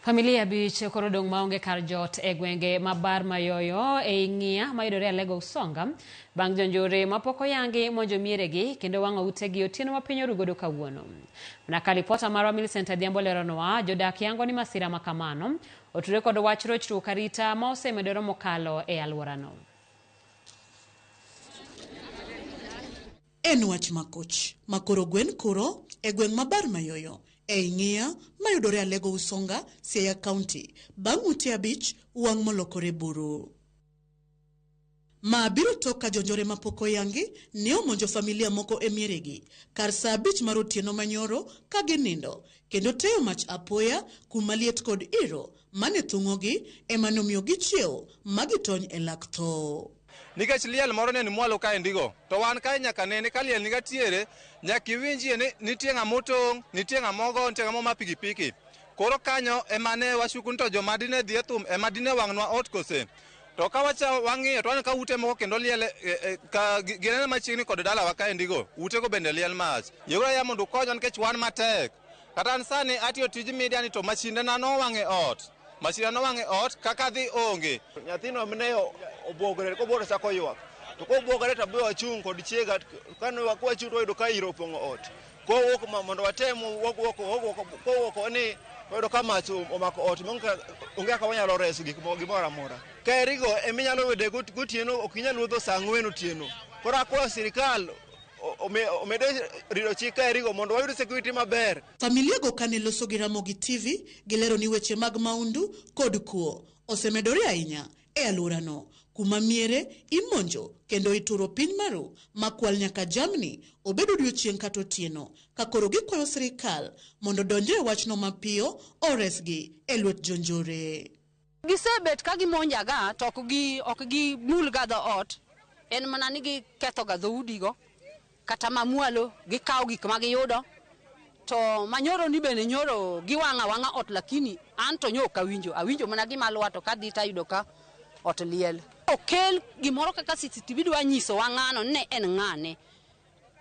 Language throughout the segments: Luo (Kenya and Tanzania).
Familia 5 koro odong' maonge kar jot e gwenge ma Bar Mayoyo ei Ng'iya mayudore Alego Usonga bang' jonjore mapok oyangi monjo mieregi kendo wang'o utegi otieno ma piny oru godo kawuono. Mana ka lipota marwa Millicent Adhiambo leronwa, jodak yango ni masira ma kamano otudore kod wach rochruok arita ma osemedore mokalo e alworano. En wach makoch ma koro gwen kuro e gweng' ma Bar Mayoyo ei Ng'iya mayudore Alego Usonga, Siaya County bang' ute 5 wang' molokore buru. Ma biro tok ka jonjore mapok oyangi ne omonjo familia moko e mieregi kar saa 5 mar otieno manyoro ka ginindo kendo teyo mach apoya kuma liet kod iro mane thung'ogi ema nomiyo gichiewo ma gitony e lak tho. Nikech liel moro ne ni mwalo kae ndigo, to wan kae nyaka nene ka liel niga tiere, nyaka iwinjie ni nitie ng'ama otong', nitie ng'ama ogo, nitie ng'ama oma pikipiki. Koro kanyo ema ne washuku ni to joma dine dhi e thum ema dine wang'nwa ot kose. To ka wacha wang'iyo to waneno ka ute moko kendo liel ka ginene machiegni kod dalawa kae ndigo, utego bende liel mach. Yieguru ahinya mondo ukonywa nikech wan matek. Kata an sani atiyo tij media ni to machindena nowang' e ot. Masira nowang' e ot kaka dhi onge. Nyathino ne obwogore, kobwogore chako ywak. To kobwogore to abiyo achung' kod chiega, kane wachung' to wayudo ka iro opong'o ot. Kowuok mondo watem kowuok ni wayudo ka mach omako ot, onge kaka wanyalo reso gik moko gimoro amora. Kaerigo ema inyalo yude gotieno, ok inyal wuotho saa 4 otieno. Koro akwayo sirikal omede rito chik kaerigo mondo wayud security maber. Familia go kane loso gi Ramogi TV, gilero ni weche mag maundu kod kuo osemedore ahinya e alworano, kuma miere imonjo kendo ituro piny maru makwal nyaka jamni obed odiochieng' kata otieno, ka koro gikwayo sirikal mondo donje e wachno mapiyo oresgi e lwet jonjore. Gisebet ka gimonjaga to ok gimul ga dhoot, en mana ni giketho ga dhoudigo kata mamwalo gikawo gik ma giyudo. To manyoro ni bende nyoro giwang'o awang'a ot, lakini an to nyo ok awinjo, awinjo mana gima lwar to kadhi tayudo ka ot liel. Okel gimoro kaka CCTV dwa nyisowa ng'ano ne en ng'ane.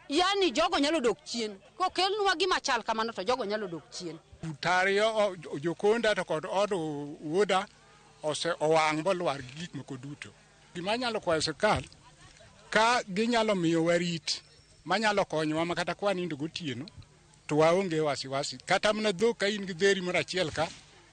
Yani jogo nyalo dok chien. Kokelnwa gima chal kamano to jogo nyalo dok chien. Tariyo jokonda to kod od wuoda ose owang' bolwar gi gik moko duto. Gima anyalo kwayo sirkal ka ginyalo miyowa rit manyalo konyowa ma kata kwa nindo gotieno to waonge wasiwasi. Kata mana dhok ka in gi dheri moro achiel ka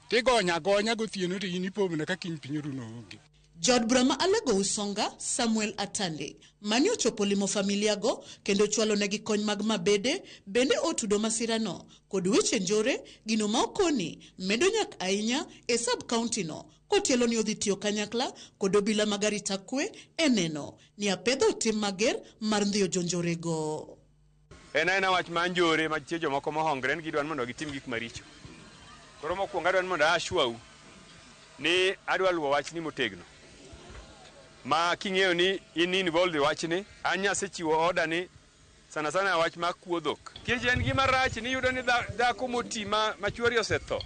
tigonyo agonya gotieno to in ipo mana ka kiny piny oruno onge. Jaod bura ma Alego Usonga, Samuel Atande, mane ochopo limo familia go kendo chwalo negi kony mag mabede, bende otudo masirano kod weche njore, gino ma okoni medo nyak ahinya e sub county no, kotielo ni odhi tiyo kanyakla kod obila mag arita kwe e neno ni apedho tim mager mar ndhiyo jonjorego. En aena wach mar njore ma nitie jomoko mohongre ni gidwa ni mondo gitim gik maricho. Koro mokwongo adwa ni mondo aashuau ni adwa luwo wachni motegno. Ma king'eyo ni in involved e wachni, an nyasechiwo order ni sana sana wach mar kuo dhok. Nikech en gima rach ni iyudo ni dhako moti ma chuori osetho,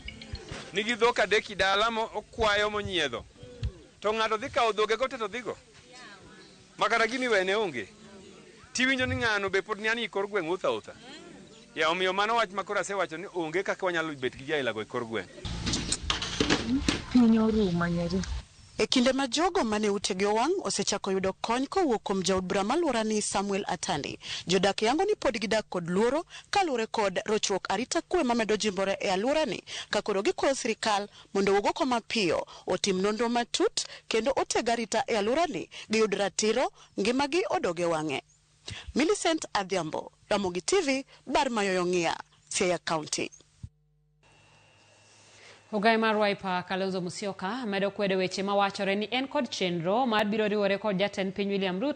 nigi dhok 3 e dala mo okwayo monyiedho. To ng'ato dhi kawo dhoge go te to dhigo. Ma kata gima iwene onge. Tiwinjo ni ng'ano be pod ni e kor gweng' wuotho awuotha. Ya omiyo mano wach ma koro asewacho ni onge kaka wanyalo bet gi jailago e kor gweng'. Piny orumo nyeri. E kinde ma jogo mane utegi owang' osechako yudo kony kowuok kuom jaod bura maluora ni Samuel Atandi, jodak yango ni pod gidak kod luoro kaluwore kod rochruok arita kwe mamedo jimbore e alworani, ka koro gikwayo sirikal mondo owuog oko mapiyo, otim nonro matut kendo oteg arita e alworani giyud ratiro, ngimagi odog e wang'e. Millicent Adhiambo, Ramogi TV, Bar Mayoyo Ng'iya, Siaya County. Ogai mar Wiper Kalonzo Musyoka medo kwedo weche mawachore ni en kod chenro mar biro riwore kod jatend piny William Ruto.